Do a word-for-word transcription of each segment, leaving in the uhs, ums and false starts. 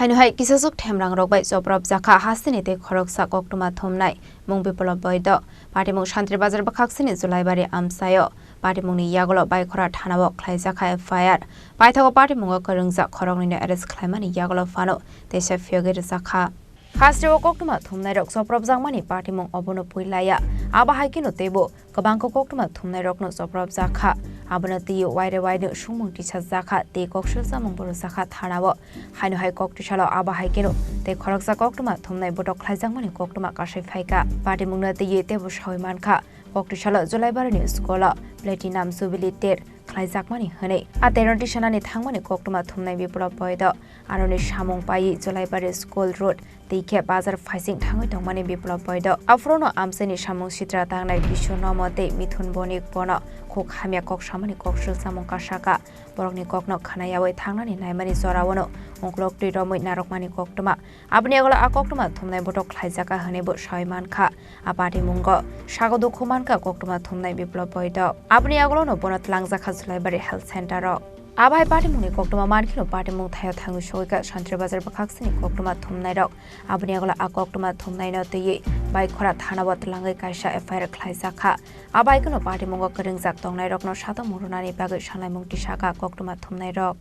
Haino hai kisasuk themrangrok bai choprop jakha hasteni tei khoroksa koktwma thumnai mung Biplop Boido. Patimung Santri Bazar bwkhaksini Julaibari amchaio. Patimungni yagulo Baikhora thanao khlaijakha F I R. Paithago patimungo kwrwngjak khoroknwino arrest khlaimani yagulo phano teisa phiyogwi rwjakha. Hasteo koktwma thumnairok chopropjakmani patimung obono puilaya. Abo hai kheno teibo kwbangkhe koktwma thumnairokno chopropjakha. Abono twiwi waire waino sungmung tisajakha tei koksilsamungbo rwjakha thanao. Haino hai koktwisalo abo hai kheno tei khoroksa koktwma thumnai botok khlaijakmani koktwma kasai phaikha. Patimungno twiwi teibo sawi mankha. Koktwisalo Julaibarini skolo Platinum Jubilee ter khlaijakmani hwnwi. A terno tisanani thangmani koktwma thumnai Biplop Boido. Aroni samung paiwi Julaibari School Road tei khe bazar phaising thangwi tongmani Biplop Boido. Aphuru no amchaini samung sitra tangnai Bishu Nomo tei Mithun Bonik bono khuk hamya kok samani koksil samung kasaka. Borokni kokno khwnayawi thangnani naimani joraono ungkloktwi romwi narwkmani koktwma. Aboni yagulo a koktwma thumnai botok khlaijakha hwnwi bo sawi mankha. A patimungo sago dukhu mankha koktwma thumnai Biplop Boido. Aboni yagulono bono twlangjakha Julaibari Health Center o. Abo hai patimungni koktwma mankheno patimung thaio thangwi sogwikha Santri Bazar bwkhaksini koktwma thumnairok. Aboni yagulo a koktwma thumnaino twiwi Baikhora thanao twlangwi kaisa F I R khlaijakha. Abo hai kheno patimungo kwrwngjak tongnairokno satok mung rwnani bagwi sanlaimung tisakha koktwma thumnairok.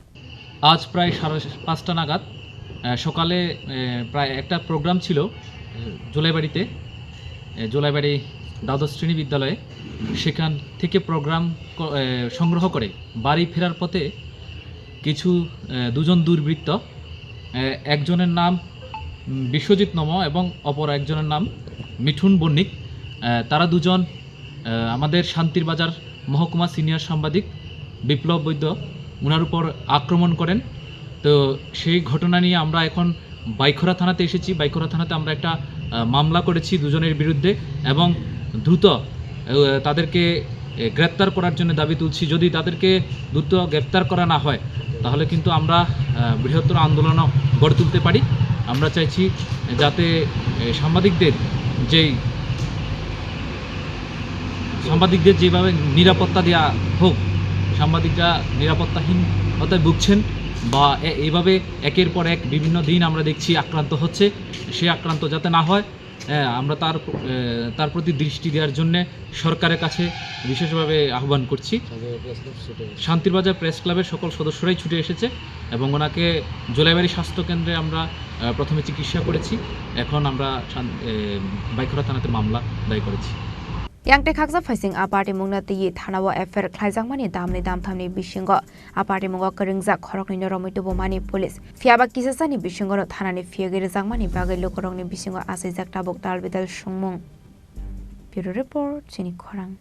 আজ প্রায় সাড়ে পাঁচটা নাগাদ, আহ, সকালে, আহ, প্রায় একটা প্রোগ্রাম ছিল, আহ, জোলাইবাড়িতে, আহ, জোলাইবাড়ি দ্বাদশ শ্রেণী বিদ্যালয়ে। সেখান থেকে প্রোগ্রাম ক-, আহ, সংগ্রহ করে বাড়ি ফেরার পথে কিছু, আহ, দুজন দুর্বৃত্ত, আহ, একজনের নাম, উম, বিশ্বজিৎ নম এবং অপর একজনের নাম মিঠুন বণিক। আহ, তারা দুজন আহ, আমাদের শান্তির বাজার মহকুমা সিনিয়র সাংবাদিক বিপ্লব বৈদ্য ওনার উপর আক্রমণ করেন। তো সেই ঘটনা নিয়ে আমরা এখন বাইখরা থানাতে এসেছি। বাইখরা থানাতে আমরা একটা, আহ, মামলা করেছি দুজনের বিরুদ্ধে এবং দ্রুত, আহ, তাদেরকে, আহ, গ্রেপ্তার করার জন্য দাবি তুলছি। যদি তাদেরকে দ্রুত গ্রেপ্তার করা না হয়, তাহলে কিন্তু আমরা, আহ, বৃহত্তর আন্দোলনও গড়ে তুলতে পারি। আমরা চাইছি যাতে, আহ, সাংবাদিকদের যেই সাংবাদিকদের যেভাবে নিরাপত্তা দেওয়া হোক, সাংবাদিকরা নিরাপত্তাহীনতায় ভুগছেন বা এ-, এইভাবে একের পর এক বিভিন্ন দিন আমরা দেখছি আক্রান্ত হচ্ছে, সে আক্রান্ত যাতে না হয়, হ্যাঁ, আমরা তার, এ, তার প্রতি দৃষ্টি দেওয়ার জন্যে সরকারের কাছে বিশেষভাবে আহ্বান করছি। শান্তির বাজার প্রেস ক্লাবের সকল সদস্যরাই ছুটে এসেছে এবং ওনাকে জোলাইবাড়ি স্বাস্থ্য কেন্দ্রে আমরা, আহ, প্রথমে চিকিৎসা করেছি। এখন আমরা শান-, এ, বাইখরা থানাতে মামলা দায়ের করেছি। Yang tei khaksa phaising a party mungno twiwi thanao F I R khlaijakmani damni damthamni bisingo a party mungo kwrwngjak khoroknwino romwi tubumani police. Phiyaba kisasani bisingono thanani phiyogwi rwjakmani bagwi lukurokni bisingo achaijak tabuk dalbidal songmung. Bureau Report, Chini Khorang.